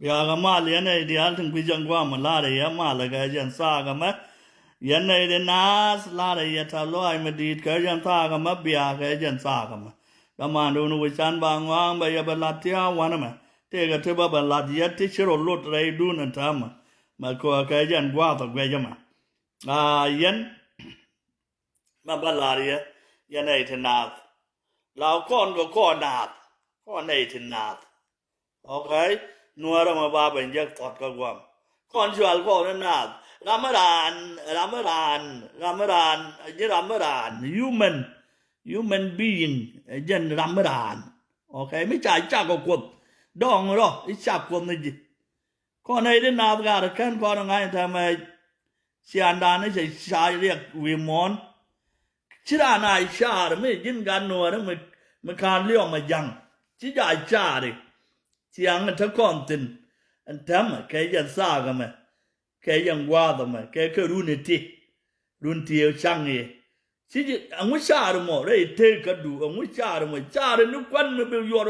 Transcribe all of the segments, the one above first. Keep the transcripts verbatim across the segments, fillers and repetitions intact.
Biakä mal yɛn nɛy diaal tin kui̱c ɛn gua̱a̱th mi la̱rä yɛ mal kɛ jɛn thaak ɛmɛ. Yɛn nɛy ti naath la̱rä yɛ ta̱ lɔaac mi di̱i̱t kɛ jɛn thaak ɛmɛ, biakä jɛn thaak ɛmɛ. Dämandun wi̱c can ba ŋɔa̱a̱ŋ bɛ yɛ bɛ la̱t ti a wanɛ mɛ. Tëëkɛ ti bä bɛ la̱t yɛ ti ci rɔ lot rɛydun ɛn täämɛ. Mɛ kɔɛ kɛ jɛn gua̱a̱th ɛ guɛc ɛmɛ. Aa, yɛn mɛ bä la̱r yɛ, yɛn nɛy ti naath. La kɔn kɛ kɔn naath, kɔn nɛy ti naath. Okay? Nuäärä mɛ ba ben jek thɔt kä guam. Kɔn cual kɔn ni naath. Ram mi raan, ram mi raan, ram mi raan, ji̱ ram mi raan. Human, human being, jɛn ram mi raan. Okay? Mi ca cak kɛ Kuoth. Dɔŋ rɔ, i̱ cak Kuoth ni ji̱. Kɔn nɛy ti naath gat kɛn kɔn ŋa̱c täämɛ. Ciandan ni cɛ ca riɛk wi̱i̱ muɔ̱ɔ̱n. Ci raan a car mi ji̱n gat nuɔ̱ɔ̱ri mi, mi ka̱n liɔm ɛ ja̱ŋ. Ci jaa cari. Ciaŋ te kɔn thi̱n. Ɛn täämɛ kɛ jɛn thaak ɛmɛ. Kɛ jɛn gua̱a̱th ɛmɛ. Kɛ kɛ run iti. Run ti ɛ caŋ i̱. Ci ji̱, ɛŋu car mɔ rɛy tëëk kädu, ɛŋu car mɔ, car ni kuan mi bi yuɔr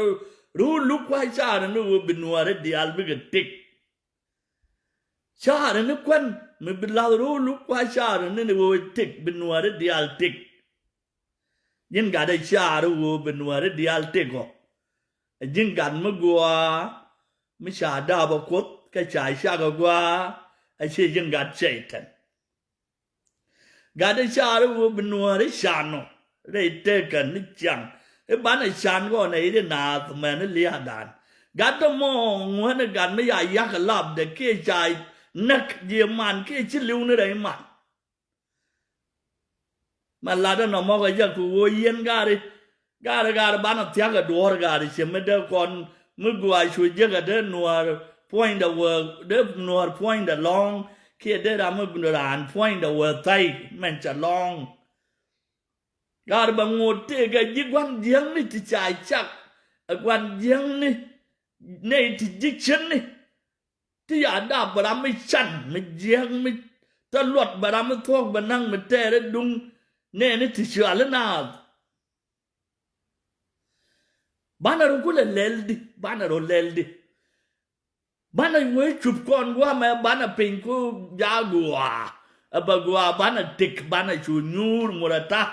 ruu luk kua car ni ɣöö bi nuɔɔri diaal bikɛ tëk. Car ni kuan mi bi lath ruu luk kua car ni ni ɣöö tëk bi nuɔɔri diaal tëk. Ji̱n gat ɛ car ɣöö bi nuɔɔri diaal tëk ɔ. Ɛ ji̱n gat mi gɔaa mi ca daap ɛ Kuoth kɛ ca cak ɛ gɔaa, ɛ ciɛ ji̱n gat cɛy-tan. Gat i̱ car i̱ ɣöö bi nuääri can ɔ rɛy tëëkän ni ciaŋ. I̱ banɛ can kɔn ɛ i̱ di naath mɛn i̱ lia̱a̱dan. Gat tɔmɔ ŋuäni gat mi ya yak lapdɛ kiɛ ca näk jiɛ man kiɛ ci li̱w ni rɛy man. Mɛ latdä nɔmɔ kɛ jɛ kɛ ɣöö yɛn gari. Gari gari banɛ thia̱k ɛ duɔ̱ɔ̱r gari ciɛ mi dee kɔn mi gɔaa cu jiäkä dee nuäär puɔ̱nydɛ wee dee nuäär puɔ̱nydɛ lɔ̱ŋ kiɛ dee ram mi raan puɔ̱nydɛ wee tha̱y mɛn cɛ lɔ̱ŋ. Gari bɛ ŋot tëëkɛ ji̱ gua̱n jiäkni ti ca cak ɛ gua̱n jiäkni nɛy ti ji̱ cietni. Ti ya dap bɛ ram mi can mi jiääk mi te luɔt bɛ ram mi thuɔ̱k bɛ naŋ mi tɛɛr i̱ duŋ nɛɛni ti cuali naath. Banɛ rɔ kulɛ lɛl di, banɛ rɔ lɛl di. Banɛ wee cup kɔn guamɛ banɛ piny ku ja guaa. Ɛ bɛ guaa banɛ tik banɛ cu nyuur murɛ ta̱.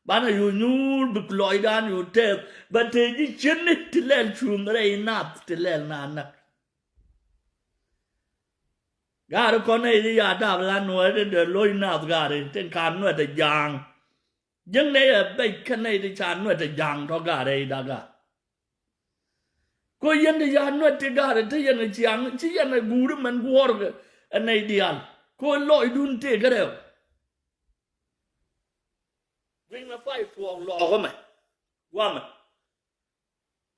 Banɛ cu nyuur bi lɔcdan cu tɛth bɛ tëë ji̱ cietni ti lɛl cuŋ rɛy nath ti lɛl na näk. Gari kɔn nɛy ti ya dap la nuɔɔri ti dee loc nath gari tin ka nuɛt ɛ ja̱a̱ŋ. Jiäŋ nɛy ɛ bɛc kä nɛy ti ca nuɛt ɛ ja̱a̱ŋ tɔ gari ɛ daga. Ko yɛn ti ya nuɛt ti gari ti yɛn ɛ ciaŋ ci yɛn ɛ guuri mɛn guɔ̱ɔ̱r ɛ nɛy diaal. Ko lɔcdun tëëkä rɛw. Gui̱n mɛ pay tuɔɔk lɔɔkä mɛ guamɛ.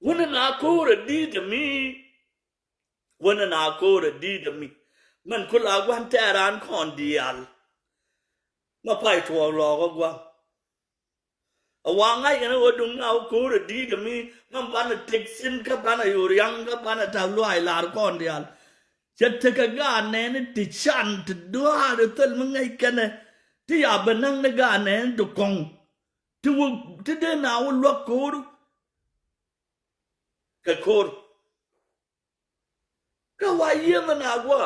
Wunɛ na ko̱o̱rɛ di̱i̱t ɛ mi. Wänä na ko̱o̱rä di̱i̱t ɛ mi mɛn ku la gua̱n tɛɛran kɔn diaal. Ma pay tuɔɔk lɔɔk ɛ gua̱n. A waŋ ŋa̱c kɛn ɛ wä duŋ na wä ko̱o̱rä di̱i̱t ɛ mi mɛn banɛ tëk thi̱n kä banɛ yo̱o̱r yaŋ kä banɛ ta̱k luaac la̱r kɔn diaal. Cɛ tekɛ gaat nɛɛni ti can ti duaar ɛ thil mi ŋäc kɛnɛ ti ya bɛ näk ni gaat nɛɛni ti kɔŋ. Ti wä ti dee na wä luäk ko̱o̱r kɛ ko̱o̱r. Kä wa yiëëmɛ na guɔ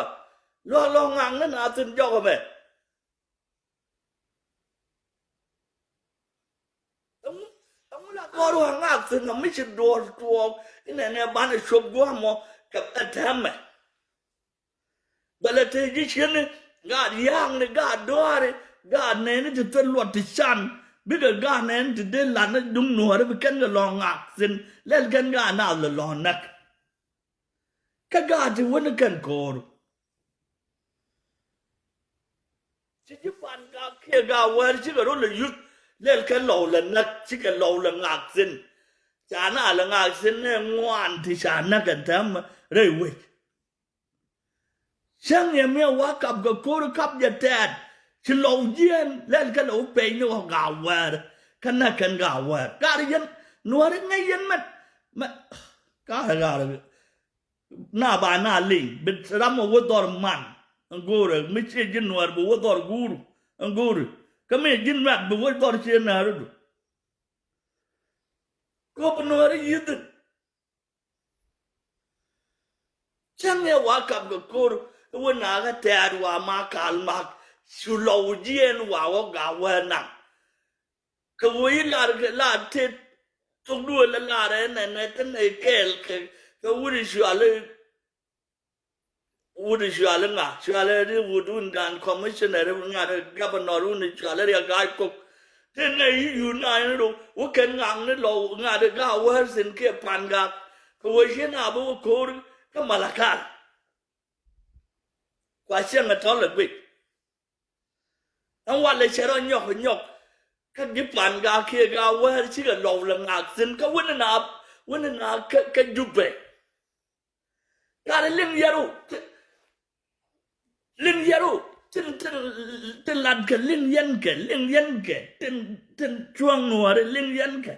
luɔk luɔk ŋakni na thi̱n jɔk ɛmɛ. Ɛŋu, ɛŋu la kɔr wa ŋak thi̱n ɔ mi ci duɔl tuɔɔk inɛnɛ banɛ cuɔp guɔ mɔ kɛ ɛ tɛmɛ. Bɛ lɛ te ji̱ cieni gaat ya̱a̱ŋni gaat dɔaari gaat nɛɛni ti thil luɔt ti can bikɛ gaat nɛɛni ti dee latni duŋ nuɔɔri bi kɛn kɛ lɔ̱ŋ ŋak thi̱n lɛl kɛn gaat naath lɛ lɔ̱ŋ näk. Kä gaat ti wäni kɛn ko̱o̱r. Ci ji̱ pan gak kiɛ gaat wäär cikɛ rol lɛ yuth lɛl kɛ lɔw lɛ näk cikɛ lɔw lɛ ŋak thi̱n. Ca na lɛ ŋak thi̱n nɛ ŋuan ti ca näk ɛn täämɛ rɛy wec. Cäŋ yɛ miɛ wa kap kɛ ko̱r kap jɛ tɛɛt ci lɔw jiɛɛn lɛl kɛ lɔw pɛy ni wä gaat wäär. Kä näk kɛn gaat wäär gaat yɛn nuɔ̱ɔ̱ri ŋäc yɛn mɛn mɛ. Gaat gaat na ba na liŋ bi ram ɔ wä dhɔr man. Ɛn go̱o̱rɛ mi ciɛ ji̱ nuɔ̱ɔ̱r bi wä dhɔr guur. Ɛn go̱o̱ri kä mi ji̱ nuat bi wä dhɔr ciɛ nääri du. Kop nuɔ̱ɔ̱ri yi̱thin. Cäŋ ɛ wa kap kɛ ko̱r i̱ wä nakä tɛ̈t wa ma kal mak cu lɔw jiɛn wa wä ga wä naŋ. Kɛ wä i̱ lar kɛ lar tet thok duël ɛ lar ɛ nɛnɛ kä nɛ kɛɛl kɛ kɛ wut i̱ cual i̱ wut i̱ cual i̱ ŋa cual i̱ ri wut wun dan commissioner i̱ ŋa ri governor wun i̱ cual i̱ riɛk ga̱a̱c kok. Tin nɛ i̱ yun na in ro wä kɛn ŋaŋ ni lɔw ŋa ri ga̱a̱ wär thin kiɛ pan ga̱a̱k kɛ wä ciɛ na bi wä ko̱r kä malakal. Kua cieŋ ɛ tɔl ɛ guic. Ɛn walɛ cɛ rɔ nyɔk nyɔk kä ji̱ pan ga̱a̱ kiɛ ga̱a̱ wär cikɛ lɔw lɛ ŋaak thi̱n kä wini na wini na kä kä Jubɛ. Gat liŋ yɛru liŋ yɛru tin tin tin lat kɛ liŋ yɛn kɛ liŋ yɛn kɛ tin tin cuɔ̱ŋ nuɔ̱ɔ̱ri liŋ yɛn kɛ.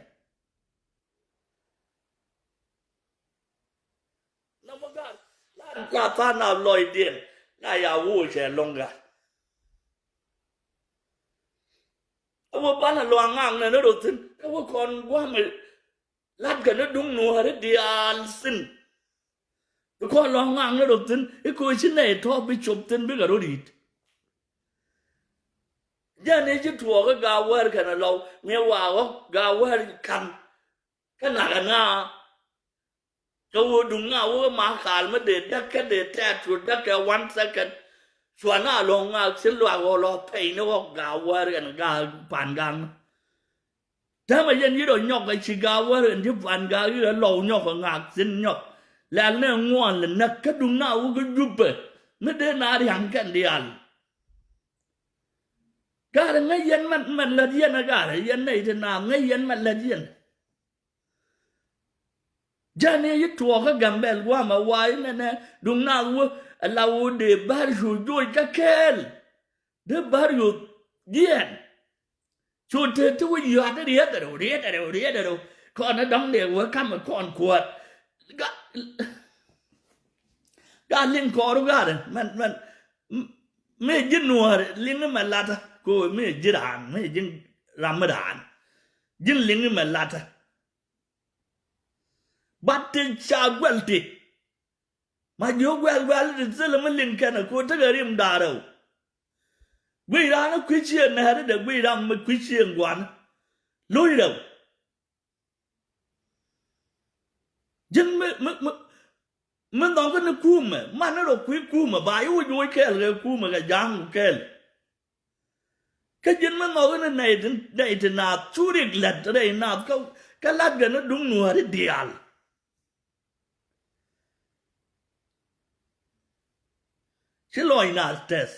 Nɔmɔ gat la la tha̱a̱ŋ na lɔcdiɛn la ya woc ɛ lɔ̱ŋ gat. Ɛ wä banɛ luaŋ ŋaŋ nɛ ni rɔ thi̱n ɛ wä kɔn gua̱a̱mɛ. Latkɛ ni duŋ nuääri diaal thi̱n. Bi kɔn luaŋ ŋaŋ ni rɔ thi̱n i̱ koci nɛy tɔ̱ bi cop thi̱n bikɛ rɔ ri̱t. Jɛn i̱ ci tuɔɔk i̱ ga̱a̱ wäär kɛn ɛ lɔw mi waak ɣɔ̱k ga̱a̱ wäär ka̱n. Kä nak ɛ ŋa̱a̱ kɛ wä duŋ ŋa̱a̱ wä ma kaal mi dee däk kä dee tɛ̈t cu däk kɛ one second. Cua na luɔ̱ŋ ŋa̱a̱ ci luak ɣɔl ɔ pɛy ni ɣɔ̱k ga̱a̱ wäär kɛn ga̱a̱ pan ga̱a̱ŋ. Täämɛ yɛn yi̱t ɔ nyɔk ɛ ci ga̱a̱ wäär kɛn ci pan ga̱a̱ŋ yi̱t ɛ lɔw nyɔk ɛ ŋa̱a̱k thi̱n nyɔk. Lɛl ni ŋuɔ̱ɔ̱n lɛ näk kä duŋ na wä kä Jubɛ mi dee na ria̱ŋ kɛn diaal. Ga̱rɛ ŋäc yɛn mɛn mɛn lät yɛn ɛ ga̱rɛ yɛn nɛy ti naath ŋäc yɛn mɛn lät yɛn. Jani yi tuɔɔk kä Gambɛl guamɛ wa̱a̱ inɛnɛ duŋ naath wä ala wä dee bär cu joc kä kɛɛl. Dee bär yoth jiɛn. Cu te ti wä yua̱a̱t riɛt rɛw riɛt rɛw riɛt rɛw kɔn ɛ dɔ̱ŋ dee wä kamɛ kɔn kuäär. Ga ga liŋ kɔɔr ɣa̱rɛ mɛn mɛn. Mëë ji̱ nuɔ̱ɔ̱r liŋ mɛ latdä ko̱ mëë ji̱ raan mëë ji̱ ram mi raan. Ji̱n liŋ mɛ latdä. Bat ti ca guɛl ti ma ji̱ wä guɛl guɛl ti thilɛ mi liŋ kɛnɛ ko̱ tekɛ rim da̱a̱r rɛw. Guic raan kui̱ ciëŋ nɛɛri dee guic ram mi kui̱ ciëŋ gua̱n. Lo̱c rɛw. Ji̱n mi mi mi mi nhɔkä ni kuumɛ man ni rɔ kui̱ kuumɛ ba yi wi̱c woc kɛɛl kɛ kuumɛ kɛ ja̱a̱ŋ ku kɛɛl. Kä ji̱n mi nhɔkä ni nɛy ti nɛy ti naath cu rik lät rɛy naath kä kä la̱t kɛ ni duŋ nuääri diaal. Ci lɔc naath tɛth.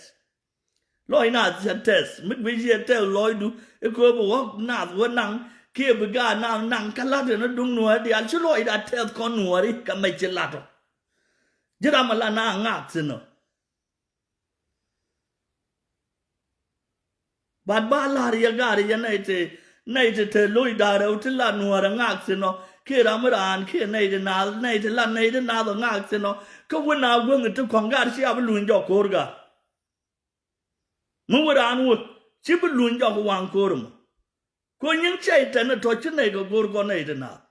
Lɔc naath cɛ tɛth mi guic yɛ tɛth lɔcdu i̱ kööp i̱ ɣɔ̱k naath wä naŋ kiɛ bi gaat naath naŋ kä la̱t ɛn i̱ duŋ nuääri diaal ci lɔcda tɛth kɔn nuääri kɛ mɛ ci la̱t ɔ. Ji̱ ram ala na ŋaak thi̱n ɔ. Bat ba la̱r yɛ ga̱r yɛ nɛy ti nɛy ti te lo̱c da̱r rɛw ti la nuäär ɛ ŋaak thi̱n ɔ kiɛ ram mi raan kiɛ nɛy ti naath nɛy ti la nɛy ti naath ɛ ŋaak thi̱n ɔ. Kä wä na guäŋ ti kɔ̱ŋ ga̱r ci a bi luny jɔk ko̱r ga̱r. Mi wä raan wä ci bi luny jɔk waŋ ko̱r mɔ. Ku nyiŋ cɛy tɛn ɛ tɔ̱ ci nɛy kɛ go̱r kɔn nɛy ti naath.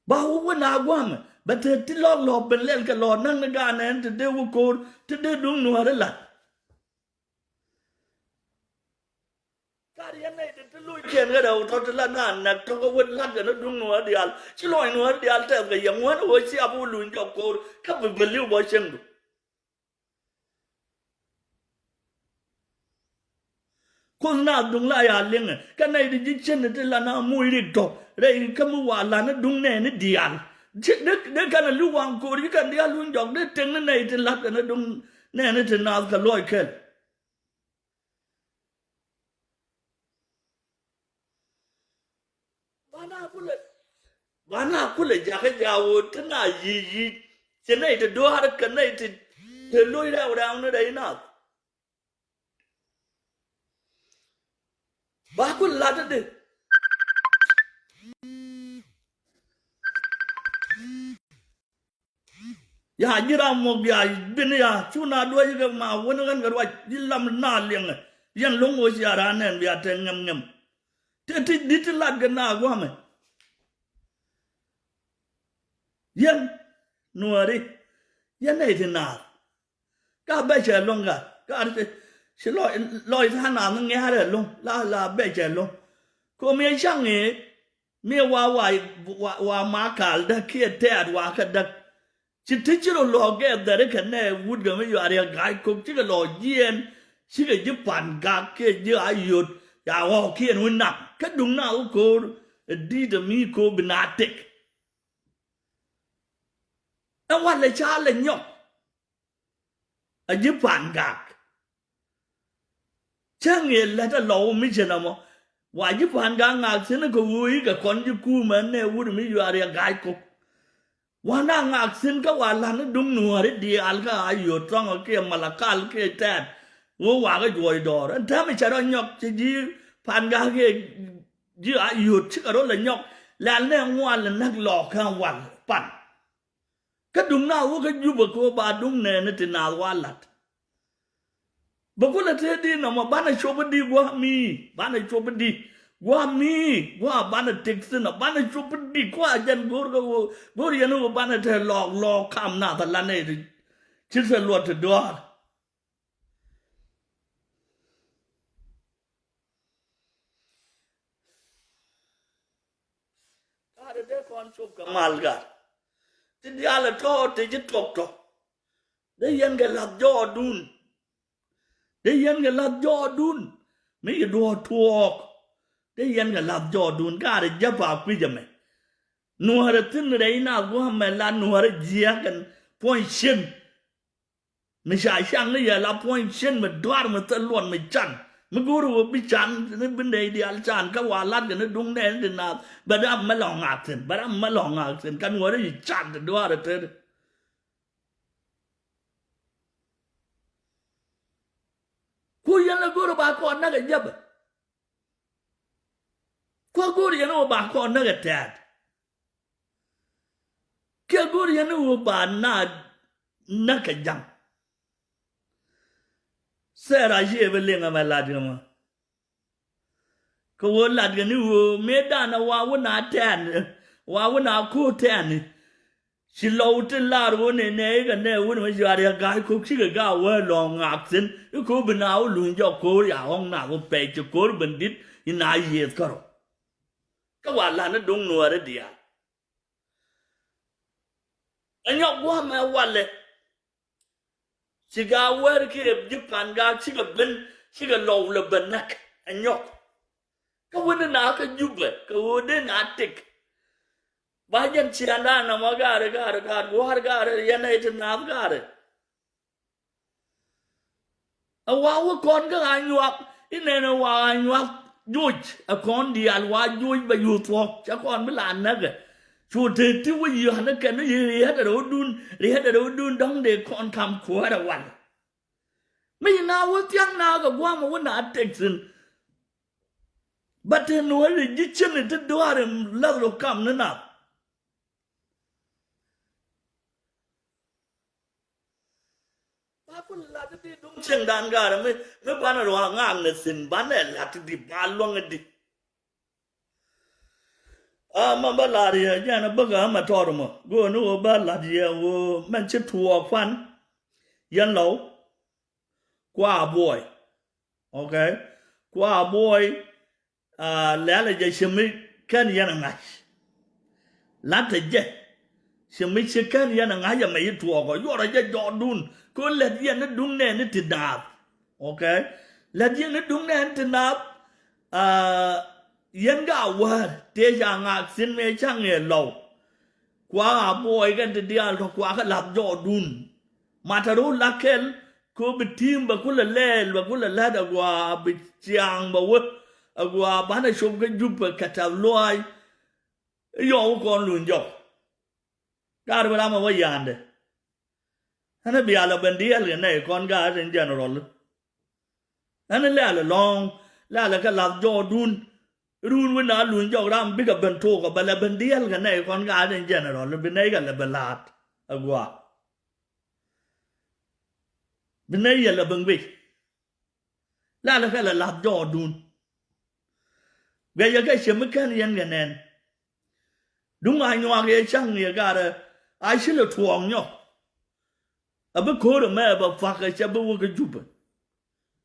Ba wä wä na gua̱a̱mɛ bɛ te ti lɔk lɔk ben lɛl kɛ lɔk näk ni gaan ɛn ti dee wä ko̱r ti dee duŋ nuäär ilat. Kar yɛn nɛy ti ti lo̱ckiɛn kɛ rɛw tɔ̱ ti la naan näk tɔ̱ kɛ wä lat kɛ ni duŋ nuäär diaal ci lɔc nuäär diaal tɛth kɛ yɛ ŋuän wä ci a bi wä luny jɔk ko̱r kä bi bɛ li̱w bɔ cieŋdu. Kuoth naath duŋ la ya liŋɛ kɛ nɛy ti ji̱ cien ti la na muc rik tɔ̱ rɛy kä mi wa la̱t ni duŋ nɛɛni diaal. Dee dee kɛn a li̱w waŋ ko̱r ji̱ kɛn diaal luny jɔk dee teŋ ni nɛy ti la̱t kɛn a duŋ nɛɛni ti naath kɛ luɔc kɛl. Bana kulɛ bana kulɛ jakä jaw ti na yic yic. Ci nɛy ti duaar kɛ nɛy ti te lo̱c rɛw rɛw ni rɛy nath. Ba kulɛ lat di. Ya ji̱ ram mɔ bia bin ya cu na duɔ̱c kɛ ma wän ɣän kɛ ruac ji̱ lam na liɛŋɛ. Yɛn lo̱ŋ wä cia raan nɛn bia te ŋɛm ŋɛm. Te ti di̱t ti lat kɛ na gua̱mɛ. Yɛn Nuääri, yɛn nɛy ti naath. Ka bɛ cɛ lo̱ŋ ka, ka ci, ci lɔc, lɔc tha̱a̱ŋ naath ni ŋɛ̈ɛ̈r ɛ lo̱ŋ, la, la bɛ cɛ lo̱ŋ. Ko mi caŋ i̱, mi wa, wa, wa, wa ma kal däk kiɛ tɛɛt wa kä däk. Ci ti ci rɔ lɔɔk gɛɛth dhɛri kɛ nɛ wut gɛ mi yuari a ga̱a̱c kok cikɛ lɔɔk jiɛɛn, cikɛ ji̱ Pan Gak kiɛ ji̱ Ayot, ya ɣɔɔkiɛn wi̱n nak. Kä duŋ na wä ko̱o̱r, ɛ di̱i̱t ɛ mi ko̱o̱r bi na tëk. Ɛn walɛ ca lɛ nyɔk. A ji̱ Pan Gak. Cäŋ yɛ lät a lɔw mi cɛ nɔmɔ. Wa ji̱ Pan Gak ŋak thi̱n kɛ ɣöö i̱ kɛ kɔn ji̱ kuumɛ nɛ wut mi yuari a ga̱a̱c kok. Wa na ŋak thi̱n kä wa la̱t ni duŋ Nuääri diaal kä Ayot Tɔŋ kiɛ Malakal kiɛ tɛɛt. Ɣöö wakä juɔc dɔɔr. Ɛn täämɛ cɛ rɔ nyɔk ci ji̱ Pan Gak kiɛ ji̱ Ayot cikɛ rɔ lɛ nyɔk. Lɛl nɛ ŋuan lɛ näk lɔɔk kä wal pan. Kä duŋ na wä kä Jubɛ kɛ ɣöö ba duŋ nɛɛni ti naath wa la̱t. Bɛ kulɛ tëë di nɔmɔ banɛ cop i̱di gua̱a̱ mi, banɛ cop i̱di gua̱a̱ mi, gua̱a̱ banɛ tëk thi̱n ɔ, banɛ cop i̱di kua̱ jɛn go̱o̱r kɛ ɣöö, go̱o̱r yɛn ɣöö banɛ te lɔɔk lɔɔk kam nath ala nɛy ti ci te luɔt ti dua̱a̱r. Ga̱rɛ dee kɔn cop kɛ mal gar. Ti diaal ɛ tɔ̱ ti ci tuɔk tɔ̱. Dee yɛn kɛ la̱th jɔɔdun. Dee yɛn kɛ la̱th jɔɔdun. Mi ci duɔ̱ɔ̱r tuɔɔk. Dee yɛn kɛ la̱th jɔɔdun. Ga̱rɛ jäp a kui̱c ɛmɛ. Nuäärɛ thi̱n rɛy na gua̱a̱mɛ la nuäärɛ jiääk ɛn puɔ̱ny cin. Mi ca caŋ ni yɛ la puɔ̱ny cin mi dua̱r mi thil luɔt mi can. Mi go̱o̱r ɣöö bi can ni bi nɛy diaal can kä wa lat kɛ ni duŋ nɛɛni ti naath. Bɛ ram mi lɔ̱ŋ ŋak thi̱n, bɛ ram mi lɔ̱ŋ ŋak thi̱n. Kä nuɔ̱ɔ̱ri yi can ti dua̱r ɛ tet. Ku yɛn la go̱o̱r ba kɔn näk ɛ jäpɛ. Kuɛ go̱o̱r yɛn ɣöö ba kɔn näk ɛ tɛ̈t. Kiɛ go̱o̱r yɛn ɣöö ba na näk ɛ ja̱ŋ. Thɛɛr a ciɛ bi liŋ ɛmɛ lat yɛ mɔ. Kɛ ɣöö lat kɛ ni ɣöö mëëdan ɛ wa wä na tɛ̈t, wa wä na ko̱o̱r tɛ̈t ni. Ci lɔw tin lar ɣöö nɛnɛ ikɛ nɛ wun mi juari a ga̱a̱c ko̱k cikɛ ga̱a̱ wee lɔ̱ŋ ŋaak thi̱n. I̱ ko̱o̱r bi na wä luny jɔk ko̱o̱r ya ɣɔ̱ŋ na wä pɛc ci ko̱o̱r ben di̱t ina yiëëth kärɔ. Kä wa la̱t ni duŋ nuääri diaal. Ɛ nyɔk gua̱a̱mɛ walɛ. Ci ga̱a̱ wär kiɛ ji̱ Pan Gak cikɛ ben, cikɛ lɔw lɛ ben näk. Ɛ nyɔk. Kä wen na kä Jubɛ kɛ ɣöö dee na tëk. Ba jɛn ciaŋdan nɔmɔ gaarɛ, gaarɛ, gaarɛ, gua̱a̱r gaarɛ, yɛn ɛ ti naath gaarɛ. Ɛ wa wä kɔn kä Anyuak, inɛn ɛ wa Anyuak joc, ɛ kɔn diaal wa joc bɛ yuth thuɔ̱k, cɛ kɔn bi la näkɛ. Cu te ti wä yia̱n kɛn ni riet ɛ rɛwdun, riet ɛ rɛwdun dɔ̱ŋ dee kɔn kam kuäärɛ wal. Mi na wä thia̱ŋ na kɛ gua̱a̱mɛ wä na tëk thi̱n. Bä te nuɔ̱ɔ̱ri ji̱ cin ti dua̱a̱r in lath rɔ kam ni nath. Ba ku lat di duŋ cieŋdan ga̱a̱r mi, mi banɛ rɔ ŋa̱a̱ŋ ni thi̱n banɛ lat di ba luäŋ di. A ma bä lar yɛ jɛn a bäkɛ a ma tɔr mɔ go̱o̱n ni wä bä lat yɛ wä mɛn ci tuɔɔk pan. Yɛn lɔw kua buɔy. Okay. Kua buɔy. A lɛl a jɛ ci mi kɛn yɛn a ŋa̱c. Lat a jɛ ci mi ci kɛn yɛn a ŋa̱c a mɛ yi tuɔɔk ɔ yuɔr a jɛ jɔɔdun. Ko lɛt yɛn ni duŋ nɛɛni ti naath. Okay. Lät yɛn ni duŋ nɛn ti naath. Aa, yɛn ga wäär tëë ca ŋaak thi̱n mëë ca ŋëë lɔw. Kua a buɔy kɛn ti diaal tɔ kua kä lath jɔɔdun. Mat a ro̱o̱ la kɛl ko bi ti̱i̱m bɛ kulɛ lɛɛl bɛ kulɛ lät a gua bi ciaŋ bɛ wä. A gua banɛ cop kä jup kɛ tɛth luaac. Yɔw kɔn luny jɔk. Gaar bi ram a wä ya̱a̱ndɛ. Ɛn a bial a ben diɛɛl kɛ nɛy kɔn gaat in general. Ɛn a lɛl a lɔ̱ŋ, lɛl a kɛ lath jɔɔdun. Run win a luny jɔk ram bikɛ ben tok a bɛ lɛ ben diɛɛl kɛ nɛy kɔn gaat in general. Bi nɛy kɛ lɛ ben la̱a̱t a gua̱a̱. Bi nɛy yɛ lɛ ben guic. Lɛl a kɛ lɛ lath jɔɔdun. Guic a kɛ ciɛ mi kɛn yɛn kɛ nɛn. Duŋ a nyuak yɛ ca̱ŋ yɛ garɛ. A ci lɛ tuɔɔk nyɔk. A bi ko̱r ɛmɛ bɛ pak ɛ cɛ bi wä kä Jupɛ.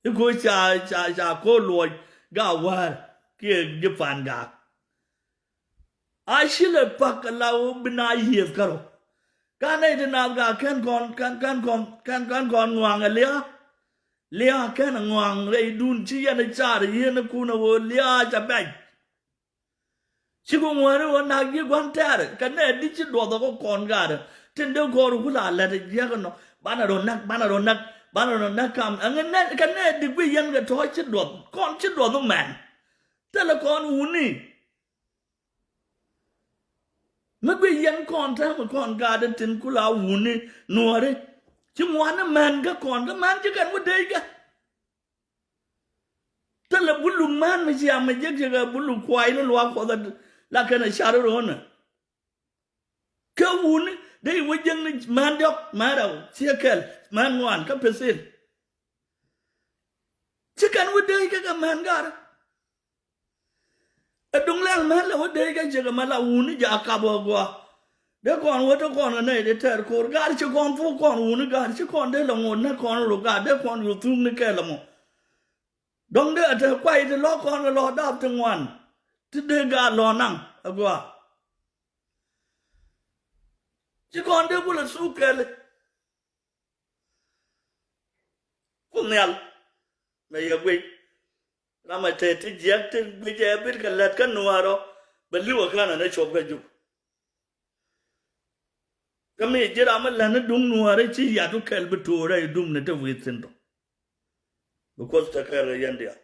I̱ ko̱ ca ca ca ko̱r luɔc ga wäär kiɛ ji̱ pa̱a̱n gaak. A ci lɛ pak la wä bi na yiëëth kärɔ. Ka nɛy ti naath gaak kɛn kɔn kɛn kɛn kɔn kɛn kɛn kɔn ŋuaŋ ɛ lia̱a̱. Lia̱a̱ kɛn ŋuaŋ rɛydun ci yɛn car yieen kun ɛ ɣöö lia̱a̱ ca bɛc. Cikɛ ŋuääri ɣöö nak ji̱ gua̱n tɛɛr kɛ nɛy di ci duɔth ɛ kä kɔn gaatdä tin dee gɔ̱r ku la lät ɛ jiäk ɛnɔ. Banɛ rɔ näk banɛ rɔ näk banɛ rɔ näk kam ɛŋɛ nɛy kɛ nɛy di guic yɛn kɛ tɔ̱ ci duɔth kɔn ci duɔth mɛn. Thilɛ kɔn wuni. Mi guic yɛn kɔn täämɛ kɔn gaatdä tin ku la wuni nuɔ̱ɔ̱ri. Ci ŋuani män kä kɔn kä män ci kɛn wä dee kɛ. Thilɛ buluk män mi cia mi jek cɛ kɛ buluk kuay ni luaak Kuɔth ɛ la kɛn ɛ car ro̱o̱nɛ. Kɛ wuni dee i̱ wä jiäkni män diɔ̱k män rɛw ciɛ kɛl män ŋuan kä pethil. Ci kɛn wä dee kɛ kɛ män gaatdä. Ɛ duŋ lɛl män lɛ wä dee kɛ ciɛ kɛ mɛ la wuni jaak kap ɣä gɔaa. Dee kɔn wä te kɔn kɛ nɛy dee tɛɛr ko̱r gaat ci kɔn thuk kɔn wuni gaat ci kɔn dee lɛ ŋot näk kɔn rɔ gaat dee kɔn rɔ thuk ni kɛl ɛmɔ. Dɔ̱ŋ dee a te kuay ti lɔ kɔn kɛ lɔ dap ti ŋuan ti dee gaat lɔ naŋ ɛ gɔaa. Ci kɔn dee kulɛ thuk kɛl. Ku nhial mɛ yɛ guic. Ram ɛ te ti jiɛk ti guic ɛ bit kɛ lät kä nuäärɔ bɛ li̱w ɛ känɛ ni cop kä Jupɛ. Kä mi ji̱ ram mi lät ni duŋ nuäärä ci yat wä kɛl bi to̱o̱rä i̱ duŋ ni te wi̱i̱ thi̱n tɔ. Bi Kuoth te kɛɛl kɛ yɛn diaal.